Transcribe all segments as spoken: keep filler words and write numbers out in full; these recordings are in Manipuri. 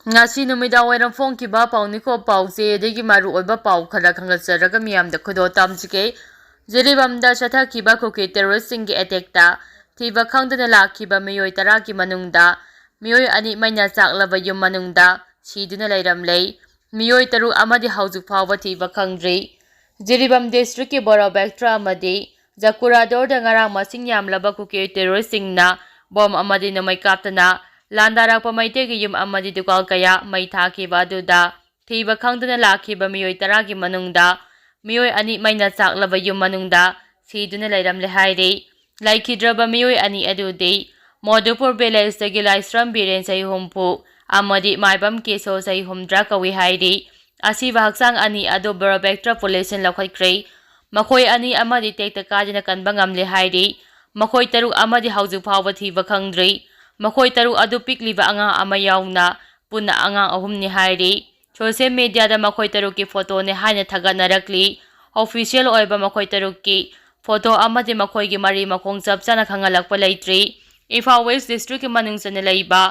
ꯉꯁꯤ ꯅꯨꯃꯤꯗꯥꯡ ꯋꯥꯏꯔꯝ ꯐꯣꯡꯈꯤꯕ ꯄꯥꯎ ꯅꯤꯈꯣ ꯄꯥꯎꯆꯦꯗꯒꯤ ꯃꯔꯨ ꯑꯣꯏꯕ ꯄꯥꯎ ꯈꯔ ꯈꯪꯒꯠꯆꯔꯒ ꯃꯤꯌꯥꯝꯗ ꯈꯨꯗꯣꯜ ꯇꯝꯖꯒꯦ꯫ ꯖꯤꯔꯤꯕꯥꯝꯗ ꯆꯠꯊꯈꯤꯕ ꯀꯨꯀꯤ ꯇꯦꯔꯣꯔꯤꯁꯁꯤꯡꯒꯤ ꯑꯦꯇꯦꯛꯇ ꯊꯤꯕ ꯈꯪꯗꯅ ꯂꯥꯛꯈꯤꯕ ꯃꯤꯑꯣꯏ ꯇꯔꯥꯒꯤ ꯃꯅꯨꯡꯗ ꯃꯤꯑꯣꯏ ꯑꯅꯤ ꯃꯩꯅ ꯆꯥꯛꯂꯕ ꯌꯨꯝ ꯃꯅꯨꯡꯗ ꯁꯤꯗꯨꯅ ꯂꯩꯔꯝꯂꯦ꯫ ꯃꯤꯑꯣꯏ ꯇꯔꯨꯛ ꯑꯃꯗꯤ ꯍꯧꯖꯤꯛ ꯐꯥꯎꯕ ꯊꯤꯕ ꯈꯪꯗ꯭ꯔꯤ꯫ ꯖꯤꯔꯤꯕꯥꯝ ꯗꯤꯁꯇ꯭ꯔꯤꯛꯀꯤ ꯕꯣꯔꯣꯕꯦꯛꯇ꯭ꯔ ꯑꯃꯗꯤ ꯖꯀꯨꯔꯥꯗꯣꯔꯗ ꯉꯔꯥꯡ ꯃꯁꯤꯡ ꯌꯥꯝꯂꯕ ꯀꯨꯀꯤ ꯇꯦꯔꯣꯔꯤꯁꯁꯤꯡꯅ ꯕꯣꯝ ꯑꯃꯗꯤ ꯅꯣꯡꯃꯩ ꯀꯥꯞꯇꯅ ꯂꯥꯟꯗꯥꯔꯛꯄ ꯃꯩꯇꯩꯒꯤ ꯌꯨꯝ ꯑꯃꯗꯤ ꯗꯨꯀꯥꯟ ꯀꯌꯥ ꯃꯩ ꯊꯥꯈꯤꯕ ꯑꯗꯨꯗ ꯊꯤꯕ ꯈꯪꯗꯅ ꯂꯥꯛꯈꯤꯕ ꯃꯤꯑꯣꯏ ꯇꯔꯥꯒꯤ ꯃꯅꯨꯡꯗ ꯃꯤꯑꯣꯏ ꯑꯅꯤ ꯃꯩꯅ ꯆꯥꯛꯂꯕ ꯌꯨꯝ ꯃꯅꯨꯡꯗ ꯁꯤꯗꯨꯅ ꯂꯩꯔꯝꯂꯦ ꯍꯥꯏꯔꯤ꯫ ꯂꯩꯈꯤꯗ꯭ꯔꯕ ꯃꯤꯑꯣꯏ ꯑꯅꯤ ꯑꯗꯨꯗꯤ ꯃꯣꯗꯨꯄꯨꯔ ꯚꯤꯂꯦꯖꯇꯒꯤ ꯂꯥꯏꯁ꯭ꯔꯝ ꯕꯤꯔꯦꯟ ꯆꯍꯤ ꯍꯨꯝꯐꯨ ꯑꯃꯗꯤ ꯃꯥꯏꯕꯝ ꯀꯦꯁꯣ ꯆꯍꯤ ꯍꯨꯝꯗ꯭ꯔꯥ ꯀꯧꯏ ꯍꯥꯏꯔꯤ꯫ ꯑꯁꯤꯕ ꯍꯛꯆꯥꯡ ꯑꯅꯤ ꯑꯗꯨ ꯕꯣꯔꯣꯕꯦꯛꯇ꯭ꯔ ꯄꯨꯂꯤꯁꯅ ꯂꯧꯈꯠꯈ꯭ꯔꯦ꯫ ꯃꯈꯣꯏ ꯑꯅꯤ ꯑꯃꯗꯤ ꯇꯦꯛꯇ ꯀꯥꯏꯗꯅ ꯀꯟꯕ ꯉꯝꯂꯦ ꯍꯥꯏꯔꯤ꯫ ꯃꯈꯣꯏ ꯇꯔꯨꯛ ꯑꯃꯗꯤ ꯍꯧꯖꯤꯛ ꯐꯥꯎꯕ ꯊꯤꯕ ꯈꯪꯗ꯭ꯔꯤ꯫ ꯃꯈꯣꯏ ꯇꯔꯨꯛ ꯑꯗꯨ ꯄꯤꯛꯂꯤꯕ ꯑꯉꯥꯡ ꯑꯃ ꯌꯥꯎꯅ ꯄꯨꯟꯅ ꯑꯉꯥꯡ ꯑꯍꯨꯝꯅꯤ ꯍꯥꯏꯔꯤ꯫ ꯁꯣꯁꯤꯌꯦꯜ ꯃꯤꯗꯤꯌꯥꯗ ꯃꯈꯣꯏ ꯇꯔꯨꯛꯀꯤ ꯐꯣꯇꯣꯅꯤ ꯍꯥꯏꯅ ꯊꯥꯒꯠꯅꯔꯛꯂꯤ꯫ ꯑꯣꯐꯤꯁꯤꯌꯦꯜ ꯑꯣꯏꯕ ꯃꯈꯣꯏ ꯇꯔꯨꯛꯀꯤ ꯐꯣꯇꯣ ꯑꯃꯗꯤ ꯃꯈꯣꯏꯒꯤ ꯃꯔꯤ ꯃꯈꯣꯡ ꯆꯞ ꯆꯥꯅ ꯈꯪꯍꯜꯂꯛꯄ ꯂꯩꯇ꯭ꯔꯤ꯫ ꯏꯝꯐꯥꯜ ꯋꯦꯁ ꯗꯤꯁꯇ꯭ꯔꯤꯛꯀꯤ ꯃꯅꯨꯡ ꯆꯟꯅ ꯂꯩꯕ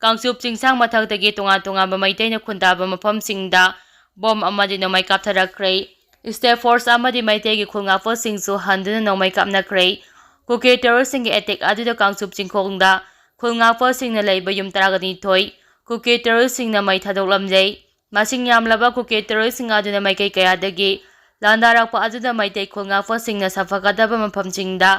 ꯀꯥꯡꯆꯨꯞ ꯆꯤꯡꯁꯥꯡ ꯃꯊꯛꯇꯒꯤ ꯇꯣꯉꯥꯟ ꯇꯣꯉꯥꯟꯕ ꯃꯩꯇꯩꯅ ꯈꯨꯟꯗꯥꯕ ꯃꯐꯝꯁꯤꯡꯗ ꯕꯣꯝ ꯑꯃꯗꯤ ꯅꯣꯡꯃꯩ ꯀꯥꯞꯊꯔꯛꯈ꯭ꯔꯦ꯫ ꯁ꯭ꯇꯦꯠ ꯐꯣꯔꯁ ꯑꯃꯗꯤ ꯃꯩꯇꯩꯒꯤ ꯈꯨꯜ ꯉꯥꯛꯄꯁꯤꯡꯁꯨ ꯍꯟꯗꯨꯅ ꯅꯣꯡꯃꯩ ꯀꯥꯞꯅꯈ꯭ꯔꯦ꯫ ꯀꯨꯀꯤ ꯇꯦꯔꯣꯔꯤꯁꯁꯤꯡꯒꯤ ꯑꯦꯇꯦꯛ ꯑꯗꯨꯗ ꯀꯥꯡꯆꯨꯞ ꯆꯤꯡꯈꯣꯡꯗ ꯈꯨꯜ ꯉꯥꯛꯄꯁꯤꯡꯅ ꯂꯩꯕ ꯌꯨꯝ ꯇꯔꯥꯅꯤꯊꯣꯏ ꯀꯨꯀꯤ ꯇꯦꯔꯣꯔꯤꯁꯁꯤꯡꯅ ꯃꯩ ꯊꯥꯗꯣꯛꯂꯝꯂꯦ꯫ ꯃꯁꯤꯡ ꯌꯥꯝꯂꯕ ꯀꯨꯀꯤ ꯇꯦꯔꯣꯔꯤꯁꯁꯤꯡ ꯑꯗꯨꯅ ꯃꯥꯏꯀꯩ ꯀꯌꯥꯗꯒꯤ ꯂꯥꯟꯗꯥꯔꯛꯄ ꯑꯗꯨꯗ ꯃꯩꯇꯩ ꯈꯨꯜ ꯉꯥꯛꯄꯁꯤꯡꯅ ꯁꯥꯐꯒꯗꯕ ꯃꯐꯝꯁꯤꯡꯗ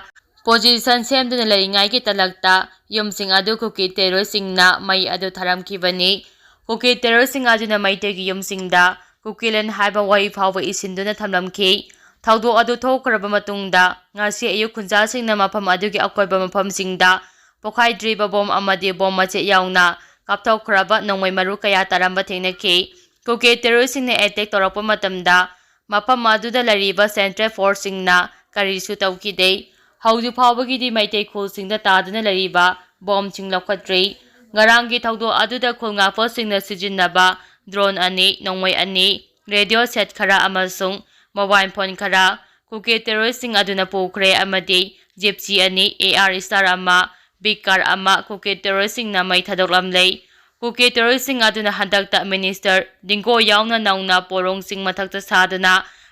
ꯄꯣꯖꯤꯁꯟ ꯁꯦꯝꯗꯨꯅ ꯂꯩꯔꯤꯉꯩꯒꯤ ꯇꯂꯛꯇ ꯌꯨꯝꯁꯤꯡ ꯑꯗꯨ ꯀꯨꯀꯤ ꯇꯦꯔꯣꯔꯤꯁꯁꯤꯡꯅ ꯃꯩ ꯑꯗꯨ ꯊꯥꯔꯝꯈꯤꯕꯅꯤ꯫ ꯀꯨꯀꯤ ꯇꯦꯔꯣꯔꯤꯁꯁꯤꯡ ꯑꯗꯨꯅ ꯃꯩꯇꯩꯒꯤ ꯌꯨꯝꯁꯤꯡꯗ ꯀꯨꯀꯤꯂꯦꯟ ꯍꯥꯏꯕ ꯋꯥꯍꯩ ꯐꯥꯎꯕ ꯏꯁꯤꯟꯗꯨꯅ ꯊꯝꯂꯝꯈꯤ꯫ ꯊꯧꯗꯣꯛ ꯑꯗꯨ ꯊꯣꯛꯈ꯭ꯔꯕ ꯃꯇꯨꯡꯗ ꯉꯁꯤ ꯑꯌꯨꯛ ꯈꯨꯟꯖꯥꯁꯤꯡꯅ ꯃꯐꯝ ꯑꯗꯨꯒꯤ ꯑꯀꯣꯏꯕ ꯃꯐꯝꯁꯤꯡꯗ ꯄꯣꯈꯥꯏꯗ꯭ꯔꯤꯕ ꯕꯣꯝ ꯑꯃꯗꯤ ꯕꯣꯝ ꯃꯆꯦꯠ ꯌꯥꯎꯅ ꯀꯥꯞꯊꯣꯛꯈ꯭ꯔꯕ ꯅꯣꯡꯃꯩ ꯃꯔꯨ ꯀꯌꯥ ꯇꯥꯔꯝꯕ ꯊꯦꯡꯅꯈꯤ꯫ ꯀꯨꯀꯤ ꯇꯦꯔꯣꯔꯤꯁꯁꯤꯡꯅ ꯑꯦꯇꯦꯛ ꯇꯧꯔꯛꯄ ꯃꯇꯝꯗ ꯃꯐꯝ ꯑꯗꯨꯗ ꯂꯩꯔꯤꯕ ꯁꯦꯟꯇ꯭ꯔꯦꯜ ꯐꯣꯔꯁꯁꯤꯡꯅ ꯀꯔꯤꯁꯨ ꯇꯧꯈꯤꯗꯦ꯫ ꯍꯧꯖꯤꯛ ꯐꯥꯎꯕꯒꯤꯗꯤ ꯃꯩꯇꯩ ꯈꯨꯜꯁꯤꯡꯗ ꯇꯥꯗꯨꯅ ꯂꯩꯔꯤꯕ ꯕꯣꯝꯁꯤꯡ ꯂꯧꯈꯠꯇ꯭ꯔꯤ꯫ ꯉꯔꯥꯡꯒꯤ ꯊꯧꯗꯣꯛ ꯑꯗꯨꯗ ꯈꯨꯜ ꯉꯥꯛꯄꯁꯤꯡꯅ ꯁꯤꯖꯤꯟꯅꯕ ꯗ꯭ꯔꯣꯟ ꯑꯅꯤ, ꯅꯣꯡꯃꯩ ꯑꯅꯤ, ꯔꯦꯗꯤꯑꯣ ꯁꯦꯠ ꯈꯔ ꯑꯃꯁꯨꯡ ꯃꯣꯕꯥꯏꯜ ꯐꯣꯟ ꯈꯔ ꯀꯨꯀꯤ ꯇꯦꯔꯣꯔꯤꯁꯁꯤꯡ ꯑꯗꯨꯅ ꯄꯨꯈ꯭ꯔꯦ ꯑꯃꯗꯤ ꯖꯤꯞꯁꯤ ꯑꯅꯤ, ꯑꯦ ꯑꯥꯔ ꯁ꯭ꯇꯥꯔ ꯑꯃ, ꯕꯤꯛ ꯀꯥꯔ ꯑꯃ ꯀꯨꯀꯤ ꯇꯦꯔꯣꯔꯤꯁꯁꯤꯡꯅ ꯃꯩ ꯊꯥꯗꯣꯛꯂꯝꯂꯦ꯫ ꯀꯨꯀꯤ ꯇꯦꯔꯣꯔꯤꯁꯁꯤꯡ ꯑꯗꯨꯅ ꯍꯟꯗꯛꯇ ꯃꯤꯅꯤꯁꯇꯔ ꯗꯤꯡꯒꯣ ꯌꯥꯎꯅ ꯅꯧꯅ ꯄꯣꯔꯣꯡ ꯆꯤꯡ ꯃꯊꯛꯇ ꯁꯥꯗꯨꯅ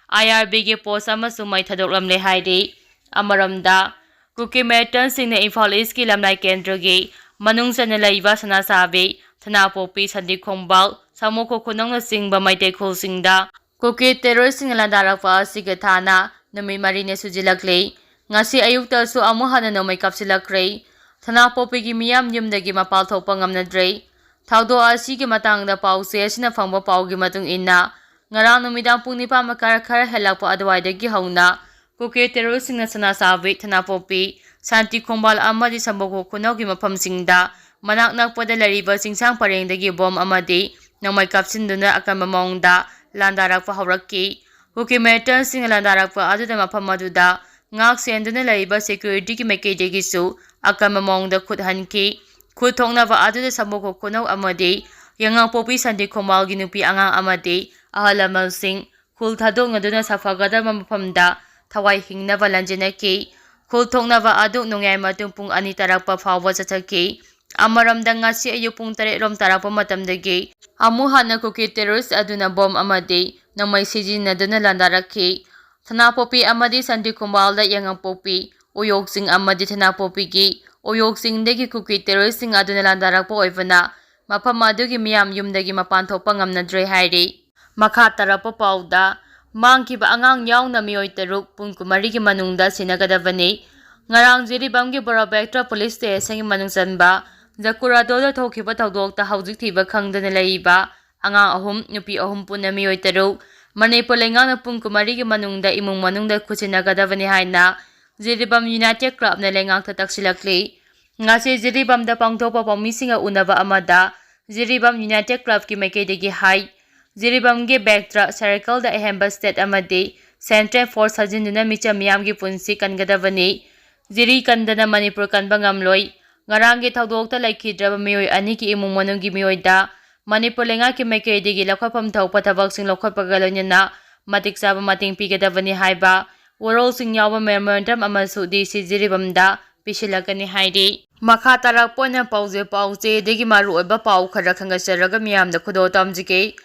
ꯑꯥꯏ ꯑꯥꯔ ꯕꯤꯒꯤ ꯄꯣꯁ ꯑꯃꯁꯨ ꯃꯩ ꯊꯥꯗꯣꯛꯂꯝꯂꯦ ꯍꯥꯏꯔꯤ꯫ ꯑꯃꯔꯣꯝꯗ, ꯀꯨꯀꯤ ꯃꯤꯂꯤꯇꯦꯟꯠꯁꯤꯡꯅ ꯏꯝꯐꯥꯜ ꯏꯁꯀꯤ ꯂꯝꯂꯥꯏ ꯀꯦꯟꯗ꯭ꯔꯒꯤ ꯃꯅꯨꯡ ꯆꯟꯅ ꯂꯩꯕ ꯁꯅꯥꯁꯥꯕꯤ, ꯊꯅꯥꯄꯣꯛꯄꯤ, ꯁꯟꯗꯤ ꯈꯣꯡꯕꯥꯜ, ꯁꯥꯃꯨ ꯈꯣꯡꯅꯧꯅꯆꯤꯡꯕ ꯃꯩꯇꯩ ꯈꯨꯜꯁꯤꯡꯗ ꯀꯨꯀꯤ ꯇꯦꯔꯣꯔꯤꯁꯁꯤꯡꯅ ꯂꯥꯟꯗꯥꯔꯛꯄ ꯑꯁꯤꯒ ꯊꯥꯅ ꯅꯨꯃꯤꯠ ꯃꯔꯤꯅꯤ ꯁꯨꯖꯤꯜꯂꯛꯂꯦ꯫ ꯉꯁꯤ ꯑꯌꯨꯛꯇꯁꯨ ꯑꯃꯨꯛ ꯍꯟꯅ ꯅꯣꯡꯃꯩ ꯀꯥꯞꯁꯤꯜꯂꯛꯈ꯭ꯔꯦ꯫ ꯊꯅꯥꯄꯣꯛꯄꯤꯒꯤ ꯃꯤꯌꯥꯝ ꯌꯨꯝꯗꯒꯤ ꯃꯄꯥꯟ ꯊꯣꯛꯄ ꯉꯝꯅꯗ꯭ꯔꯦ꯫ ꯊꯧꯗꯣꯛ ꯑꯁꯤꯒꯤ ꯃꯇꯥꯡꯗ ꯄꯥꯎꯆꯦ ꯑꯁꯤꯅ ꯐꯪꯕ ꯄꯥꯎꯒꯤ ꯃꯇꯨꯡ ꯏꯟꯅ, ꯉꯔꯥꯡ ꯅꯨꯃꯤꯗꯥꯡ ꯄꯨꯡ ꯅꯤꯄꯥꯟ ꯃꯈꯥꯏ ꯈꯔ ꯍꯦꯜꯂꯛꯄ ꯑꯗꯨꯋꯥꯏꯗꯒꯤ ꯍꯧꯅ ꯀꯨꯀꯤ ꯇꯦꯔꯣꯔꯤꯁꯁꯤꯡꯅ ꯁꯅꯥꯁꯥꯕꯤ, ꯊꯅꯥꯄꯣꯛꯄꯤ, ꯁꯥꯟꯇꯤ ꯈꯣꯡꯕꯥꯜ ꯑꯃꯗꯤ ꯁꯝꯕꯣꯀꯣ ꯈꯨꯅꯧꯒꯤ ꯃꯐꯝꯁꯤꯡꯗ ꯃꯅꯥꯛ ꯅꯛꯄꯗ ꯂꯩꯔꯤꯕ ꯆꯤꯡꯁꯥꯡ ꯄꯔꯦꯡꯗꯒꯤ ꯕꯣꯝ ꯑꯃꯗꯤ ꯅꯣꯡꯃꯩ ꯀꯥꯞꯁꯤꯟꯗꯨꯅ ꯑꯀꯟꯕ ꯃꯑꯣꯡꯗ ꯂꯥꯟꯗꯥꯔꯛꯄ ꯍꯧꯔꯛꯈꯤ꯫ ꯀꯨꯀꯤ ꯃꯤꯂꯤꯇꯦꯟꯠꯁꯤꯡꯅ ꯂꯥꯟꯗꯥꯔꯛꯄ ꯑꯗꯨꯗ ꯃꯐꯝ ꯑꯗꯨꯗ ꯉꯥꯛ ꯁꯦꯟꯗꯨꯅ ꯂꯩꯔꯤꯕ ꯁꯦꯀ꯭ꯌꯨꯔꯤꯇꯤꯒꯤ ꯃꯥꯏꯀꯩꯗꯒꯤꯁꯨ ꯑꯀꯟꯕ ꯃꯑꯣꯡꯗ ꯈꯨꯠ ꯍꯟꯈꯤ꯫ ꯈꯨꯠ ꯊꯣꯛꯅꯕ ꯑꯗꯨꯗ ꯁꯝꯕꯣꯀꯣ ꯈꯨꯅꯧ ꯑꯃꯗꯤ ꯌꯥꯏꯉꯪꯄꯣꯛꯄꯤ ꯁꯥꯟꯇꯤ ꯈꯣꯡꯕꯥꯜꯒꯤ ꯅꯨꯄꯤ ꯑꯉꯥꯡ ꯑꯃꯗꯤ ꯑꯍꯜ ꯂꯃꯟꯁꯤꯡ ꯈꯨꯜ ꯊꯥꯗꯣꯛꯅꯗꯨꯅ ꯁꯥꯐꯒꯗꯕ ꯃꯐꯝꯗ ꯊꯋꯥꯏ ꯍꯤꯡꯅꯕ ꯂꯥꯟꯖꯦꯟꯅꯈꯤ꯫ ꯈꯨꯜ ꯊꯣꯛꯅꯕ ꯑꯗꯨ ꯅꯣꯡꯌꯥꯏ ꯃꯇꯨꯡ ꯄꯨꯡ ꯑꯅꯤ ꯇꯥꯔꯛꯄ ꯐꯥꯎꯕ ꯆꯠꯊꯈꯤ꯫ ꯑꯃꯔꯣꯝꯗ, ꯉꯁꯤ ꯑꯌꯨꯛ ꯄꯨꯡ ꯇꯔꯦꯠ ꯔꯣꯝ ꯇꯥꯔꯛꯄ ꯃꯇꯝꯗꯒꯤ ꯑꯃꯨꯛ ꯍꯟꯅ ꯀꯨꯀꯤ ꯇꯦꯔꯣꯔꯤꯁ ꯑꯗꯨꯅ ꯕꯣꯝ ꯑꯃꯗꯤ ꯅꯣꯡꯃꯩ ꯁꯤꯖꯤꯟꯅꯗꯨꯅ ꯂꯥꯟꯗꯥꯔꯛꯈꯤ꯫ ꯊꯅꯥꯄꯣꯛꯄꯤ ꯑꯃꯗꯤ ꯁꯥꯟꯇꯤ ꯈꯣꯡꯕꯥꯜꯗ ꯌꯥꯏꯉꯪꯄꯣꯛꯄꯤ, ꯎꯌꯣꯛ ꯆꯤꯡ ꯑꯃꯗꯤ ꯊꯅꯥꯄꯣꯛꯄꯤꯒꯤ ꯎꯌꯣꯛ ꯆꯤꯡꯗꯒꯤ ꯀꯨꯀꯤ ꯇꯦꯔꯣꯔꯤꯁꯁꯤꯡ ꯑꯗꯨꯅ ꯂꯥꯟꯗꯥꯔꯛꯄ ꯑꯣꯏꯕꯅ ꯃꯐꯝ ꯑꯗꯨꯒꯤ ꯃꯤꯌꯥꯝ ꯌꯨꯝꯗꯒꯤ ꯃꯄꯥꯟ ꯊꯣꯛꯄ ꯉꯝꯅꯗ꯭ꯔꯦ ꯍꯥꯏꯔꯤ꯫ ꯃꯈꯥ ꯇꯥꯔꯛꯄ ꯄꯥꯎꯗ, ꯃꯥꯡꯈꯤꯕ ꯑꯉꯥꯡ ꯌꯥꯎꯅ ꯃꯤꯑꯣꯏ ꯇꯔꯨꯛ ꯄꯨꯡ ꯀꯨꯟꯃꯔꯤꯒꯤ ꯃꯅꯨꯡꯗ ꯁꯤꯟꯅꯒꯗꯕꯅꯤ꯫ ꯉꯔꯥꯡ ꯖꯤꯔꯤꯕꯥꯝꯒꯤ ꯕꯣꯔꯥꯕꯦꯛꯇ꯭ꯔ ꯄꯨꯂꯤꯁ ꯁ꯭ꯇꯦꯁꯟꯒꯤ ꯃꯅꯨꯡ ꯆꯟꯕ ꯖꯀꯨꯔꯥꯗꯣꯗ ꯊꯣꯛꯈꯤꯕ ꯊꯧꯗꯣꯛꯇ ꯍꯧꯖꯤꯛ ꯊꯤꯕ ꯈꯪꯗꯅ ꯂꯩꯔꯤꯕ ꯑꯉꯥꯡ ꯑꯍꯨꯝ, ꯅꯨꯄꯤ ꯑꯍꯨꯝ, ꯄꯨꯟꯅ ꯃꯤꯑꯣꯏ ꯇꯔꯨꯛ, ꯃꯅꯤꯄꯨꯔ ꯂꯩꯉꯥꯛꯅ ꯄꯨꯡ ꯀꯨꯟꯃꯔꯤꯒꯤ ꯃꯅꯨꯡꯗ ꯏꯃꯨꯡ ꯃꯅꯨꯡꯗ ꯈꯨꯠꯁꯤꯟꯅꯒꯗꯕꯅꯤ ꯍꯥꯏꯅ ꯖꯤꯔꯤꯕꯥꯝ ꯌꯨꯅꯥꯏꯇꯦꯗ ꯀ꯭ꯂꯕꯅ ꯂꯩꯉꯥꯛꯇ ꯇꯛꯁꯤꯜꯂꯛꯂꯤ꯫ ꯉꯁꯤ ꯖꯤꯔꯤꯕꯥꯝꯗ ꯄꯥꯡꯊꯣꯛꯄ ꯄꯥꯎꯃꯤꯁꯤꯡꯒ ꯎꯅꯕ ꯑꯃꯗ ꯖꯤꯔꯤꯕꯥꯝ ꯌꯨꯅꯥꯏꯇꯦꯗ ꯀ꯭ꯂꯕꯀꯤ ꯃꯥꯏꯀꯩꯗꯒꯤ ꯍꯥꯏ, ꯖꯤꯔꯤꯕꯥꯝꯒꯤ ꯕꯦꯛꯇ꯭ꯔ ꯁꯔꯀꯜꯗ ꯑꯍꯦꯟꯕ ꯁ꯭ꯇꯦꯠ ꯑꯃꯗꯤ ꯁꯦꯟꯇ꯭ꯔꯦꯜ ꯐꯣꯔꯁ ꯊꯥꯖꯤꯟꯗꯨꯅ ꯃꯤꯆꯝ ꯃꯤꯌꯥꯝꯒꯤ ꯄꯨꯟꯁꯤ ꯀꯟꯒꯗꯕꯅꯤ꯫ ꯖꯤꯔꯤ ꯀꯟꯗꯅ ꯃꯅꯤꯄꯨꯔ ꯀꯟꯕ ꯉꯝꯂꯣꯏ꯫ ꯉꯔꯥꯡꯒꯤ ꯊꯧꯗꯣꯛꯇ ꯂꯩꯈꯤꯗ꯭ꯔꯕ ꯃꯤꯑꯣꯏ ꯑꯅꯤꯒꯤ ꯏꯃꯨꯡ ꯃꯅꯨꯡꯒꯤ ꯃꯤꯑꯣꯏꯗ ꯃꯅꯤꯄꯨꯔ ꯂꯩꯉꯥꯛꯀꯤ ꯃꯥꯏꯀꯩꯗꯒꯤ ꯂꯧꯈꯠꯐꯝ ꯊꯣꯛꯄ ꯊꯕꯛꯁꯤꯡ ꯂꯧꯈꯠꯄꯒ ꯂꯣꯏꯅꯅ ꯃꯇꯤꯛ ꯆꯥꯕ ꯃꯇꯦꯡ ꯄꯤꯒꯗꯕꯅꯤ ꯍꯥꯏꯕ ꯋꯥꯔꯣꯜꯁꯤꯡ ꯌꯥꯎꯕ ꯃꯦꯃꯣꯔꯦꯟꯗꯝ ꯑꯃꯁꯨ ꯗꯤ ꯁꯤ ꯖꯤꯔꯤꯕꯥꯝꯗ ꯄꯤꯁꯤꯜꯂꯛꯀꯅꯤ ꯍꯥꯏꯔꯤ꯫ ꯃꯈꯥ ꯇꯥꯔꯛꯄ ꯑꯣꯏꯅ ꯄꯥꯎꯖꯦ ꯄꯥꯎꯆꯦꯗꯒꯤ ꯃꯔꯨꯑꯣꯏꯕ ꯄꯥꯎ ꯈꯔ ꯈꯟꯒꯠꯆꯔꯒ ꯃꯤꯌꯥꯝꯗ ꯈꯨꯗꯣꯜ ꯇꯝꯖꯒꯦ꯫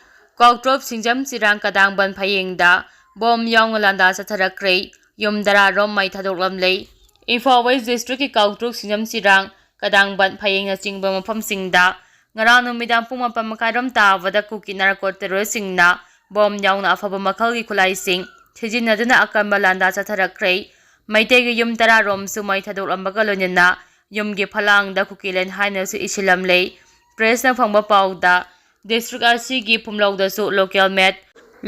ꯀꯥꯎꯇ꯭ꯔꯣꯞ ꯁꯤꯡꯖꯝ ꯆꯤꯔꯥꯡ ꯀꯗꯥꯡꯕꯟ ꯐꯌꯦꯡꯗ ꯕꯣꯝ ꯌꯥꯎꯅ ꯂꯥꯟꯗꯥ ꯆꯠꯊꯔꯛꯈ꯭ꯔꯦ꯫ ꯌꯨꯝ ꯇꯔꯥꯔꯣꯝ ꯃꯩ ꯊꯥꯗꯣꯛꯂꯝꯂꯦ꯫ ꯏꯝꯐꯥꯜ ꯋꯦꯁ ꯗꯤꯁꯇ꯭ꯔꯤꯛꯀꯤ ꯀꯥꯎꯇ꯭ꯔꯣꯞ ꯁꯤꯡꯖꯝ ꯆꯤꯔꯥꯡ ꯀꯗꯥꯡꯕꯟ ꯐꯌꯦꯡꯅꯆꯤꯡꯕ ꯃꯐꯝꯁꯤꯡꯗ ꯉꯔꯥꯡ ꯅꯨꯃꯤꯗꯥꯡ ꯄꯨꯡ ꯃꯥꯄꯟ ꯃꯈꯥꯏꯔꯣꯝ ꯇꯥꯕꯗ ꯀꯨꯀꯤ ꯅꯥꯔꯀꯣ ꯇꯦꯔꯣꯔꯤꯁꯁꯤꯡꯅ ꯕꯣꯝ ꯌꯥꯎꯅ ꯑꯐꯕ ꯃꯈꯜꯒꯤ ꯈꯨꯠꯂꯥꯏꯁꯤꯡ ꯁꯤꯖꯤꯟꯅꯗꯨꯅ ꯑꯀꯟꯕ ꯂꯥꯟꯗꯥ ꯆꯠꯊꯔꯛꯈ꯭ꯔꯦ꯫ ꯃꯩꯇꯩꯒꯤ ꯌꯨꯝ ꯇꯔꯥꯔꯣꯝꯁꯨ ꯃꯩ ꯊꯥꯗꯣꯛꯂꯝꯕꯒ ꯂꯣꯏꯅꯅ ꯌꯨꯝꯒꯤ ꯐꯂꯥꯡꯗ ꯀꯨꯀꯤꯂꯦꯟ ꯍꯥꯏꯅꯁꯨ ꯏꯁꯤꯜꯂꯝꯂꯦ꯫ ꯄ꯭ꯔꯦꯁꯅ ꯐꯪꯕ ꯄꯥꯎꯗ, ꯗꯤꯁꯇ꯭ꯔꯤꯛ ꯑꯁꯤꯒꯤ ꯐꯨꯝꯂꯧꯗꯁꯨ ꯂꯣꯀꯦꯜ ꯃꯦꯠ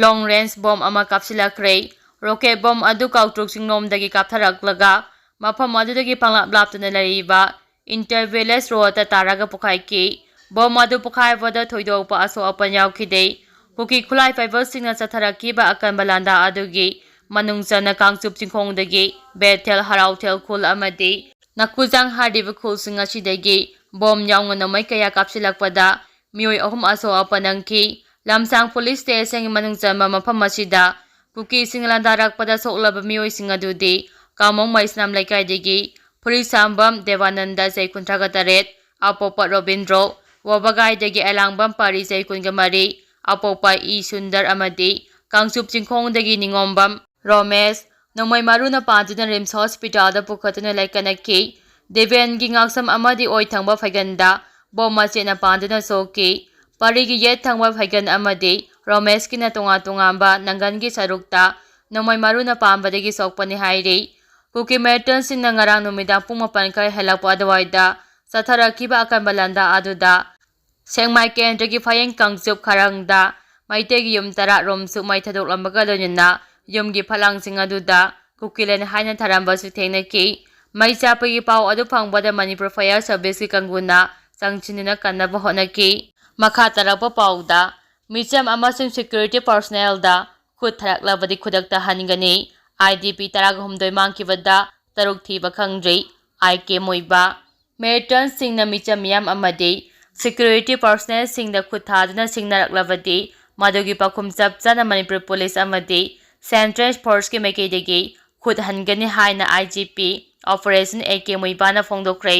ꯂꯣꯡ ꯔꯦꯟꯖ ꯕꯣꯝ ꯑꯃ ꯀꯥꯞꯁꯤꯜꯂꯛꯈ꯭ꯔꯦ꯫ ꯔꯣꯀꯦꯠ ꯕꯣꯝ ꯑꯗꯨ ꯀꯥꯎꯇ꯭ꯔꯨꯛ ꯆꯤꯡꯂꯣꯝꯗꯒꯤ ꯀꯥꯞꯊꯔꯛꯂꯒ ꯃꯐꯝ ꯑꯗꯨꯗꯒꯤ ꯄꯪꯂꯥꯞ ꯂꯥꯞꯇꯅ ꯂꯩꯔꯤꯕ ꯏꯟꯇꯔ ꯚꯤꯂꯦꯖ ꯔꯣꯗꯇ ꯇꯥꯔꯒ ꯄꯣꯈꯥꯏꯈꯤ꯫ ꯕꯣꯝ ꯑꯗꯨ ꯄꯣꯈꯥꯏꯕꯗ ꯊꯣꯏꯗꯣꯛꯄ ꯑꯁꯣꯛ ꯑꯄꯟ ꯌꯥꯎꯈꯤꯗꯦ꯫ ꯀꯨꯀꯤ ꯈꯨꯠꯂꯥꯏ ꯄꯥꯏꯕꯁꯤꯡꯅ ꯆꯠꯊꯔꯛꯈꯤꯕ ꯑꯀꯟꯕ ꯂꯥꯟꯗꯥ ꯑꯗꯨꯒꯤ ꯃꯅꯨꯡ ꯆꯟꯅ ꯀꯥꯡꯆꯨꯞ ꯆꯤꯡꯈꯣꯡꯗꯒꯤ ꯕꯦꯊꯦꯜ, ꯍꯔꯥꯎꯊꯦꯜ ꯈꯨꯜ ꯑꯃꯗꯤ ꯅꯀꯨꯖꯥꯡ ꯍꯥꯏꯔꯤꯕ ꯈꯨꯜꯁꯤꯡ ꯑꯁꯤꯗꯒꯤ ꯕꯣꯝ ꯌꯥꯎꯅ ꯅꯣꯡꯃꯩ ꯀꯌꯥ ꯀꯥꯞꯁꯤꯜꯂꯛꯄꯗ ꯃꯤꯑꯣꯏ ꯑꯍꯨꯝ ꯑꯁꯣꯛ ꯑꯄꯟ ꯅꯪꯈꯤ꯫ ꯂꯝꯁꯥꯡ ꯄꯨꯂꯤꯁ ꯁ꯭ꯇꯦꯁꯟꯒꯤ ꯃꯅꯨꯡ ꯆꯟꯕ ꯃꯐꯝ ꯑꯁꯤꯗ ꯀꯨꯀꯤꯁꯤꯡ ꯂꯥꯟꯗꯥꯔꯛꯄꯗ ꯁꯣꯛꯂꯕ ꯃꯤꯑꯣꯏꯁꯤꯡ ꯑꯗꯨꯗꯤ ꯀꯥꯃꯣꯡ ꯃꯩꯁꯅꯥꯝ ꯂꯩꯀꯥꯏꯗꯒꯤ ꯐꯨꯔꯤꯁꯥꯝꯕꯝ ꯗꯦꯕꯥꯅꯟꯗ, ꯆꯍꯤ ꯀꯨꯟꯊ꯭ꯔꯥꯒ ꯇꯔꯦꯠ, ꯑꯄꯣꯛꯄ ꯔꯣꯕꯤꯟꯗ꯭ꯔꯣ, ꯋꯥꯕꯒꯥꯏꯗꯒꯤ ꯑꯦꯂꯥꯡꯕꯝ ꯄꯥꯔꯤ, ꯆꯍꯤ ꯀꯨꯟꯒ ꯃꯔꯤ, ꯑꯄꯣꯛꯄ ꯏ ꯁꯨꯟꯗꯔ ꯑꯃꯗꯤ ꯀꯥꯡꯆꯨꯞ ꯆꯤꯡꯈꯣꯡꯗꯒꯤ ꯅꯤꯉꯣꯝꯕꯝ ꯔꯣꯃꯦꯁ ꯅꯣꯡꯃꯩ ꯃꯔꯨꯅ ꯄꯥꯟꯗꯨꯅ ꯔꯤꯝꯁ ꯍꯣꯁꯄꯤꯇꯥꯜꯗ ꯄꯨꯈꯠꯇꯨꯅ ꯂꯥꯏꯀꯠꯅꯈꯤ꯫ ꯗꯦꯕꯦꯟꯒꯤ ꯉꯥꯛꯁꯝ ꯑꯃꯗꯤ ꯑꯣꯏ ꯊꯪꯕ ꯐꯩꯒꯟꯗ ꯕꯣꯝ ꯃꯆꯦꯠꯅ ꯄꯥꯟꯗꯨꯅ ꯁꯣꯛꯈꯤ꯫ ꯄꯥꯔꯤꯒꯤ ꯌꯦꯠ ꯊꯪꯕ ꯐꯩꯒꯟ ꯑꯃꯗꯤ ꯔꯣꯃꯦꯁꯀꯤꯅ ꯇꯣꯉꯥꯟ ꯇꯣꯉꯥꯟꯕ ꯅꯪꯒꯟꯒꯤ ꯁꯔꯨꯛꯇ ꯅꯣꯡꯃꯩ ꯃꯔꯨꯅ ꯄꯥꯟꯕꯗꯒꯤ ꯁꯣꯛꯄꯅꯤ ꯍꯥꯏꯔꯤ꯫ ꯀꯨꯀꯤ ꯃꯤꯂꯤꯇꯦꯟꯠꯁꯤꯡꯅ ꯉꯔꯥꯡ ꯅꯨꯃꯤꯗꯥꯡ ꯄꯨꯡ ꯃꯥꯄꯟ ꯈꯔ ꯍꯦꯜꯂꯛꯄ ꯑꯗꯨꯋꯥꯏꯗ ꯆꯠꯊꯔꯛꯈꯤꯕ ꯑꯀꯟꯕ ꯂꯥꯟꯗꯥ ꯑꯗꯨꯗ ꯁꯦꯛꯃꯥꯏ ꯀꯦꯟꯗ꯭ꯔꯒꯤ ꯐꯌꯦꯡ ꯀꯥꯡꯆꯨꯞ ꯈꯔꯪꯗ ꯃꯩꯇꯩꯒꯤ ꯌꯨꯝ ꯇꯔꯥ ꯔꯣꯝꯁꯨ ꯃꯩ ꯊꯥꯗꯣꯛꯂꯝꯕꯒ ꯂꯣꯏꯅꯅ ꯌꯨꯝꯒꯤ ꯐꯂꯥꯡꯁꯤꯡ ꯑꯗꯨꯗ ꯀꯨꯀꯤꯂꯦꯟ ꯍꯥꯏꯅ ꯊꯥꯔꯝꯕꯁꯨ ꯊꯦꯡꯅꯈꯤ꯫ ꯃꯩ ꯆꯥꯛꯄꯒꯤ ꯄꯥꯎ ꯑꯗꯨ ꯐꯪꯕꯗ ꯃꯅꯤꯄꯨꯔ ꯐꯥꯌꯔ ꯁꯔꯚꯤꯁꯀꯤ ꯀꯥꯡꯕꯨꯅ ꯆꯪꯁꯤꯟꯗꯨꯅ ꯀꯟꯅꯕ ꯍꯣꯠꯅꯈꯤ꯫ ꯃꯈꯥ ꯇꯥꯔꯛꯄ ꯄꯥꯎꯗ, ꯃꯤꯆꯝ ꯑꯃꯁꯨꯡ ꯁꯦꯀ꯭ꯌꯨꯔꯤꯇꯤ ꯄꯔꯁꯣꯅꯦꯜꯗ ꯈꯨꯠ ꯊꯥꯔꯛꯂꯕꯗꯤ ꯈꯨꯗꯛꯇ ꯍꯟꯒꯅꯤ꯫ ꯑꯥꯏ ꯗꯤ ꯄꯤ ꯇꯔꯥꯒ ꯍꯨꯝꯗꯣꯏ ꯃꯥꯡꯈꯤꯕꯗ ꯇꯔꯨꯛ ꯊꯤꯕ ꯈꯪꯗ꯭ꯔꯤ꯫ ꯑꯥꯏ ꯀꯦ ꯃꯨꯏꯕ꯫ ꯃꯤꯂꯤꯇꯦꯟꯠꯁꯤꯡꯅ ꯃꯤꯆꯝ ꯃꯤꯌꯥꯝ ꯑꯃꯗꯤ ꯁꯦꯀ꯭ꯌꯨꯔꯤꯇꯤ ꯄꯔꯁꯣꯅꯦꯜꯁꯤꯡꯗ ꯈꯨꯠ ꯊꯥꯗꯨꯅ ꯁꯤꯡꯅꯔꯛꯂꯕꯗꯤ ꯃꯗꯨꯒꯤ ꯄꯥꯎꯈꯨꯝ ꯆꯞ ꯆꯥꯅ ꯃꯅꯤꯄꯨꯔ ꯄꯨꯂꯤꯁ ꯑꯃꯗꯤ ꯁꯦꯟꯇ꯭ꯔꯦꯜ ꯐꯣꯔꯁꯀꯤ ꯃꯥꯏꯀꯩꯗꯒꯤ ꯈꯨꯠ ꯍꯟꯒꯅꯤ ꯍꯥꯏꯅ I G P operation A K ꯃꯨꯏꯕꯥꯅ ꯐꯣꯡꯗꯣꯛꯈ꯭ꯔꯦ꯫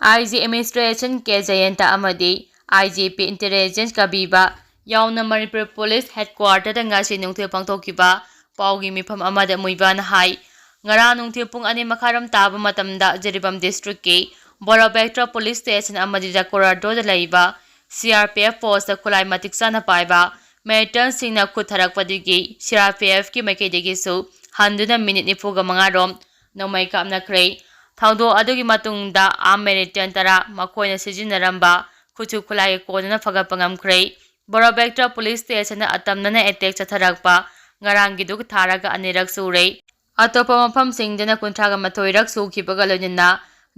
IG Administration K Jayanta ꯑꯃꯗꯤ IGP Intelligence ꯀꯕꯤꯕ ꯌꯥꯎꯅ ꯃꯅꯤꯄꯨꯔ ꯄꯨꯂꯤꯁ ꯍꯦꯗꯀ꯭ꯋꯥꯔꯇꯔꯗ ꯉꯁꯤ ꯅꯨꯡꯊꯤꯜ ꯄꯥꯡꯊꯣꯛꯈꯤꯕ ꯄꯥꯎꯒꯤ ꯃꯤꯐꯝ ꯑꯃꯗ ꯃꯨꯏꯕꯥꯅ ꯍꯥꯏ, ꯉꯔꯥꯡ ꯅꯨꯡꯊꯤꯜ ꯄꯨꯡ ꯑꯅꯤ ꯃꯈꯥꯏꯔꯣꯝ ꯇꯥꯕ ꯃꯇꯝꯗ ꯖꯤꯔꯤꯕꯥꯝ ꯗꯤꯁꯇ꯭ꯔꯤꯛꯀꯤ ꯕꯣꯔꯣꯕꯦꯛꯇ꯭ꯔ ꯄꯨꯂꯤꯁ ꯁ꯭ꯇꯦꯁꯟ ꯑꯃꯗꯤ ꯖꯀꯣꯔꯥꯗꯣꯗ ꯂꯩꯕ CRPF ꯄꯣꯁꯇ ꯈꯨꯠꯂꯥꯏ ꯃꯇꯤꯛ ꯆꯥꯅ ꯄꯥꯏꯕ ꯃꯤꯂꯤꯇꯦꯟꯠꯁꯤꯡꯅ ꯈꯨꯠ ꯊꯥꯔꯛꯄꯗꯒꯤ CRPFꯀꯤ ꯃꯥꯏꯀꯩꯗꯒꯤꯁꯨ ꯍꯟꯗꯨꯅ ꯃꯤꯅꯤꯠ ꯅꯤꯐꯨꯒ ꯃꯉꯥ ꯔꯣꯝ ꯅꯣꯡꯃꯩ ꯀꯥꯞꯅꯈ꯭ꯔꯦ꯫ ꯊꯧꯗꯣꯛ ꯑꯗꯨꯒꯤ ꯃꯇꯨꯡꯗ armed militant ꯇꯔꯥ ꯃꯈꯣꯏꯅ ꯁꯤꯖꯤꯟꯅꯔꯝꯕ ꯈꯨꯠꯁꯨ ꯈꯨꯠꯂꯥꯏꯒ ꯀꯣꯟꯅꯅ ꯐꯒꯠꯄ ꯉꯝꯈ꯭ꯔꯦ꯫ ꯕꯣꯔꯣꯕꯦꯛꯇ꯭ꯔ ꯄꯨꯂꯤꯁ ꯁ꯭ꯇꯦꯁꯟꯗ ꯑꯇꯝꯅꯅ ꯑꯦꯇꯦꯛ ꯆꯠꯊꯔꯛꯄ ꯉꯔꯥꯡꯒꯤꯗꯨ ꯊꯥꯔꯒ ꯑꯅꯤꯔꯛ ꯁꯨꯔꯦ꯫ ꯑꯇꯣꯞꯄ ꯃꯐꯝꯁꯤꯡꯗꯅ ꯀꯨꯟꯊ꯭ꯔꯥꯒ ꯃꯥꯊꯣꯏꯔꯛ ꯁꯨꯈꯤꯕꯒ ꯂꯣꯏꯅꯅ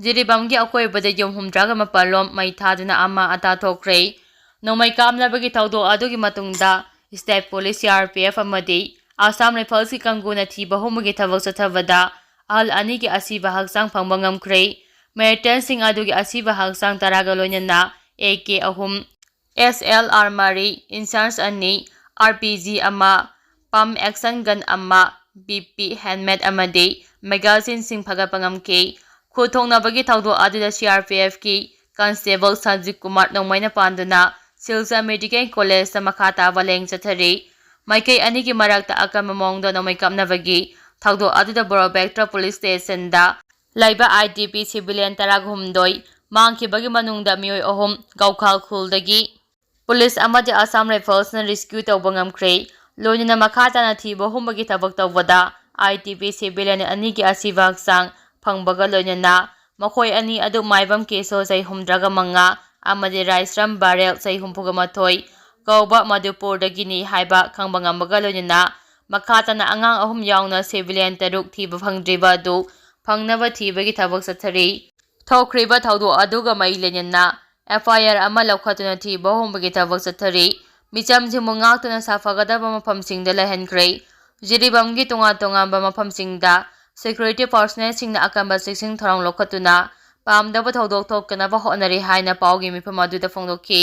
ꯖꯤꯔꯤꯕꯥꯝꯒꯤ ꯑꯀꯣꯏꯕꯗ ꯌꯨꯝ ꯍꯨꯝꯗ꯭ꯔꯥꯒ ꯃꯥꯄꯜ ꯂꯣꯝ ꯃꯩ ꯊꯥꯗꯨꯅ ꯑꯃ ꯑꯇꯥ ꯊꯣꯛꯈ꯭ꯔꯦ꯫ ꯅꯣꯡꯃꯩ ꯀꯥꯞꯅꯕꯒꯤ ꯊꯧꯗꯣꯛ ꯑꯗꯨꯒꯤ ꯃꯇꯨꯡꯗ ꯁ꯭ꯇꯦꯠ ꯄꯨꯂꯤꯁ, CRPF ꯑꯃꯗꯤ ꯑꯁꯥꯝ ꯔꯥꯏꯐꯜꯁꯀꯤ ꯀꯥꯡꯕꯨꯅ ꯊꯤꯕ ꯍꯨꯝꯕꯒꯤ ꯊꯕꯛ ꯆꯠꯊꯕꯗ ꯑꯍꯜ ꯑꯅꯤꯒꯤ ꯑꯁꯤꯕ ꯍꯛꯆꯥꯡ ꯐꯪꯕ ꯉꯝꯈ꯭ꯔꯦ꯫ ꯃꯤꯂꯤꯇꯦꯟꯠꯁꯤꯡ ꯑꯗꯨꯒꯤ ꯑꯁꯤꯕ ꯍꯛꯆꯥꯡ ꯇꯔꯥꯒ ꯂꯣꯏꯅꯅ AK ꯑꯍꯨꯝ, SLR ꯃꯔꯤ, INSAS ꯑꯅꯤ, RPG ꯑꯃ, pump action gun ꯑꯃ, BP helmet ꯑꯃꯗꯤ magazineꯁꯤꯡ ꯐꯒꯠꯄ ꯉꯝꯈꯤ꯫ ꯈꯨꯠ ꯊꯣꯛꯅꯕꯒꯤ ꯊꯧꯗꯣꯛ ꯑꯗꯨꯗ CRPFꯀꯤ Constable ꯁꯟꯖꯤꯠ ꯀꯨꯃꯥꯔ ꯅꯣꯡꯃꯩꯅ ꯄꯥꯟꯗꯨꯅ ꯁꯤꯜꯆꯔ ꯃꯦꯗꯤꯀꯦꯜ ꯀꯣꯂꯦꯖꯇ ꯃꯈꯥ ꯇꯥꯕ ꯂꯥꯌꯦꯡ ꯆꯠꯊꯔꯤ꯫ ꯃꯥꯏꯀꯩ ꯑꯅꯤꯒꯤ ꯃꯔꯛꯇ ꯑꯀꯟꯕ ꯃꯑꯣꯡꯗ ꯅꯣꯡꯃꯩ ꯀꯥꯞꯅꯕꯒꯤ ꯊꯧꯗꯣꯛ ꯑꯗꯨꯗ ꯕꯣꯔꯣꯕꯦꯛꯇ꯭ꯔ ꯄꯨꯂꯤꯁ ꯁ꯭ꯇꯦꯁꯟꯗ ꯂꯩꯕ IDP civilian ꯇꯔꯥꯒ ꯍꯨꯝꯗꯣꯏ ꯃꯥꯡꯈꯤꯕꯒꯤ ꯃꯅꯨꯡꯗ ꯃꯤꯑꯣꯏ ꯑꯍꯨꯝ ꯒꯧꯈꯥꯜ ꯈꯨꯜꯗꯒꯤ ꯄꯨꯂꯤꯁ ꯑꯃꯗꯤ ꯑꯁꯥꯝ ꯔꯥꯏꯐꯜꯁꯅ rescue ꯇꯧꯕ ꯉꯝꯈ꯭ꯔꯦ꯫ ꯂꯣꯏꯅꯅ ꯃꯈꯥ ꯇꯥꯅ ꯊꯤꯕ ꯍꯨꯝꯕꯒꯤ ꯊꯕꯛ ꯇꯧꯕꯗ IDP civilian ꯑꯅꯤꯒꯤ ꯑꯁꯤꯕ ꯍꯛꯆꯥꯡ ꯐꯪꯕꯒ ꯂꯣꯏꯅꯅ ꯃꯈꯣꯏ ꯑꯅꯤ ꯑꯗꯨ ꯃꯥꯏꯕꯝ ꯀꯦꯁꯣ ꯆꯍꯤ ꯍꯨꯝꯗ꯭ꯔꯥꯒ ꯃꯉꯥ ꯑꯃꯗꯤ ꯔꯥꯏꯁ꯭ꯔꯝ ꯕꯥꯔꯦꯜ ꯆꯍꯤ ꯍꯨꯝꯐꯨꯒ ꯃꯥꯊꯣꯏ ꯀꯧꯕ ꯃꯗꯨꯄꯨꯔꯗꯒꯤꯅꯤ ꯍꯥꯏꯕ ꯈꯪꯕ ꯉꯝꯕꯒ ꯂꯣꯏꯅꯅ ꯃꯈꯥ ꯇꯥꯅ ꯑꯉꯥꯡ ꯑꯍꯨꯝ ꯌꯥꯎꯅ civilian ꯇꯔꯨꯛ ꯊꯤꯕ ꯐꯪꯗ꯭ꯔꯤꯕ ꯑꯗꯨ ꯐꯪꯅꯕ ꯊꯤꯕꯒꯤ ꯊꯕꯛ ꯆꯠꯊꯔꯤ꯫ ꯊꯣꯛꯈ꯭ꯔꯤꯕ ꯊꯧꯗꯣꯛ ꯑꯗꯨꯒ ꯃꯔꯤ ꯂꯩꯅꯅ FIR ꯑꯃ ꯂꯧꯈꯠꯇꯨꯅ ꯊꯤꯕ ꯍꯨꯝꯕꯒꯤ ꯊꯕꯛ ꯆꯠꯊꯔꯤ꯫ ꯃꯤꯆꯝꯁꯤꯡꯕꯨ ꯉꯥꯛꯇꯨꯅ ꯁꯥꯐꯒꯗꯕ ꯃꯐꯝꯁꯤꯡꯗ ꯂꯩꯍꯟꯈ꯭ꯔꯦ꯫ ꯖꯤꯔꯤꯕꯥꯝꯒꯤ ꯇꯣꯉꯥꯟ ꯇꯣꯉꯥꯟꯕ ꯃꯐꯝꯁꯤꯡꯗ security personnelꯁꯤꯡꯅ ꯑꯀꯟꯕ ꯆꯦꯛꯁꯤꯟ ꯊꯧꯔꯥꯡ ꯂꯧꯈꯠꯇꯨꯅ ꯄꯥꯝꯗꯕ ꯊꯧꯗꯣꯛ ꯊꯣꯛꯇꯅꯕ ꯍꯣꯠꯅꯔꯤ ꯍꯥꯏꯅ ꯄꯥꯎꯒꯤ ꯃꯤꯐꯝ ꯑꯗꯨꯗ ꯐꯣꯡꯗꯣꯛꯈꯤ꯫